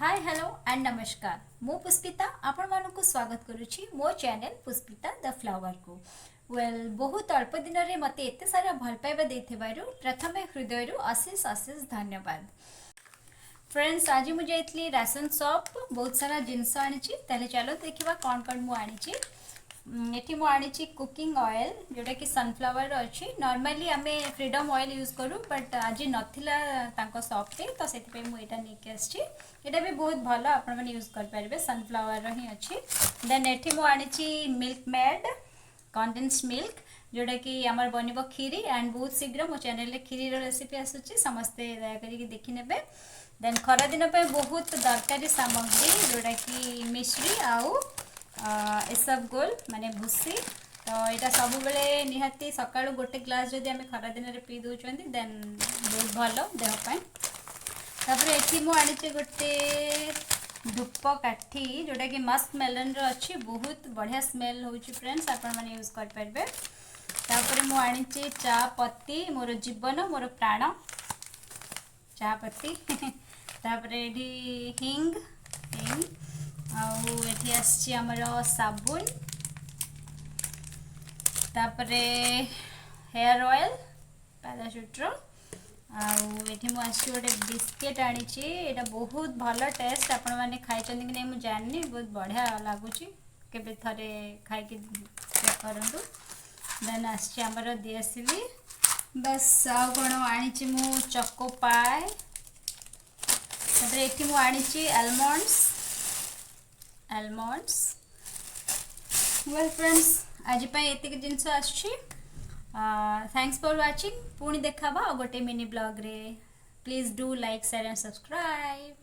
Hi, hello and ନମସ୍କାର। ମୁଁ ପୁଷ୍ପିତା ଆପଣମାନଙ୍କୁ ସ୍ୱାଗତ କରୁଛି ମୋ ଚ୍ୟାନେଲ୍ ପୁଷ୍ପିତା ଦ ଫ୍ଲାୱାରକୁ। ୱେଲ୍, ବହୁତ ଅଳ୍ପ ଦିନରେ ମୋତେ ଏତେ ସାରା ଭଲ ପାଇବା ଦେଇଥିବାରୁ ପ୍ରଥମେ ହୃଦୟରୁ ଅଶେଷ ଅଶେଷ ଧନ୍ୟବାଦ। ଫ୍ରେଣ୍ଡସ୍, ଆଜି ମୁଁ ଯାଇଥିଲି ରାସନ ସପ୍, ବହୁତ ସାରା ଜିନିଷ ଆଣିଛି। ତାହେଲେ ଚାଲନ୍ତୁ ଦେଖିବା କ'ଣ କ'ଣ ମୁଁ ଆଣିଛି। ଏଠି ମୁଁ ଆଣିଛି କୁକିଂ ଅଏଲ୍, ଯେଉଁଟାକି ସନଫ୍ଲାୱାର ଅଛି। ନର୍ମାଲି ଆମେ ଫ୍ରିଡ଼ମ୍ ଅଏଲ୍ ୟୁଜ୍ କରୁ, ବଟ୍ ଆଜି ନଥିଲା ତାଙ୍କ ସପ୍ରେ, ତ ସେଥିପାଇଁ ମୁଁ ଏଇଟା ନେଇକି ଆସିଛି। ଏଇଟା ବି ବହୁତ ଭଲ, ଆପଣମାନେ ୟୁଜ୍ କରିପାରିବେ, ସନଫ୍ଲାୱାରର ହିଁ ଅଛି। ଦେନ୍ ଏଠି ମୁଁ ଆଣିଛି ମିଲ୍କ ମେଡ୍ କଣ୍ଡେନ୍ସ ମିଲ୍କ, ଯେଉଁଟାକି ଆମର ବନିବ କ୍ଷୀରି। ଆଣ୍ଡ ବହୁତ ଶୀଘ୍ର ମୋ ଚ୍ୟାନେଲରେ କ୍ଷୀରିର ରେସିପି ଆସୁଛି, ସମସ୍ତେ ଦୟାକରିକି ଦେଖିନେବେ। ଦେନ୍ ଖରାଦିନ ପାଇଁ ବହୁତ ଦରକାରୀ ସାମଗ୍ରୀ, ଯେଉଁଟାକି ମିଶ୍ରି ଆଉ ଇସବଗୁଲ, ମାନେ ଭୁସି। ତ ଏଇଟା ସବୁବେଳେ ନିହାତି ସକାଳୁ ଗୋଟେ ଗ୍ଲାସ୍ ଯଦି ଆମେ ଖରାଦିନରେ ପିଇ ଦେଉଛନ୍ତି, ଦେନ୍ ବହୁତ ଭଲ ଦେହ ପାଇଁ। ତାପରେ ଏଠି ମୁଁ ଆଣିଛି ଗୋଟେ ଧୂପ କାଠି, ଯେଉଁଟାକି ମସ୍କ ମେଲନ୍ର ଅଛି। ବହୁତ ବଢ଼ିଆ ସ୍ମେଲ୍ ହେଉଛି ଫ୍ରେଣ୍ଡସ୍, ଆପଣମାନେ ୟୁଜ୍ କରିପାରିବେ। ତାପରେ ମୁଁ ଆଣିଛି ଚା ପତି, ମୋର ଜୀବନ, ମୋର ପ୍ରାଣ ଚା ପତି। ତାପରେ ଏଠି ହିଙ୍ଗ ହିଙ୍ଗ ଆଉ ଏଠି ଆସିଛି ଆମର ସାବୁନ। ତାପରେ ହେୟାର ଅଏଲ୍ ପାରାସୁଟ୍ର। ଆଉ ଏଠି ମୁଁ ଆସିଛି ଗୋଟେ ବିସ୍କିଟ୍ ଆଣିଛି। ଏଇଟା ବହୁତ ଭଲ ଟେଷ୍ଟ, ଆପଣମାନେ ଖାଇଛନ୍ତି କି ନାହିଁ ମୁଁ ଜାଣିନି, ବହୁତ ବଢ଼ିଆ ଲାଗୁଛି, କେବେ ଥରେ ଖାଇକି ଚେକ୍ କରନ୍ତୁ। ଦେନ୍ ଆସିଛି ଆମର ଦିଆସିଲି। ବାସ୍, ଆଉ କ'ଣ ଆଣିଛି ମୁଁ? ଚକୋ ପାଏ। ତାପରେ ଏଠି ମୁଁ ଆଣିଛି ଆଲମଣ୍ଡସ୍, ଆଲମଣ୍ଡସ୍। ୱେଲ୍ ଫ୍ରେଣ୍ଡସ୍, ଆଜି ପାଇଁ ଏତିକି ଜିନିଷ ଆସୁଛି। Thanks for watching. ପୁଣି ଦେଖା ଆଉ ଗୋଟେ mini ବ୍ଲଗ୍ରେ। Please do like, share and subscribe.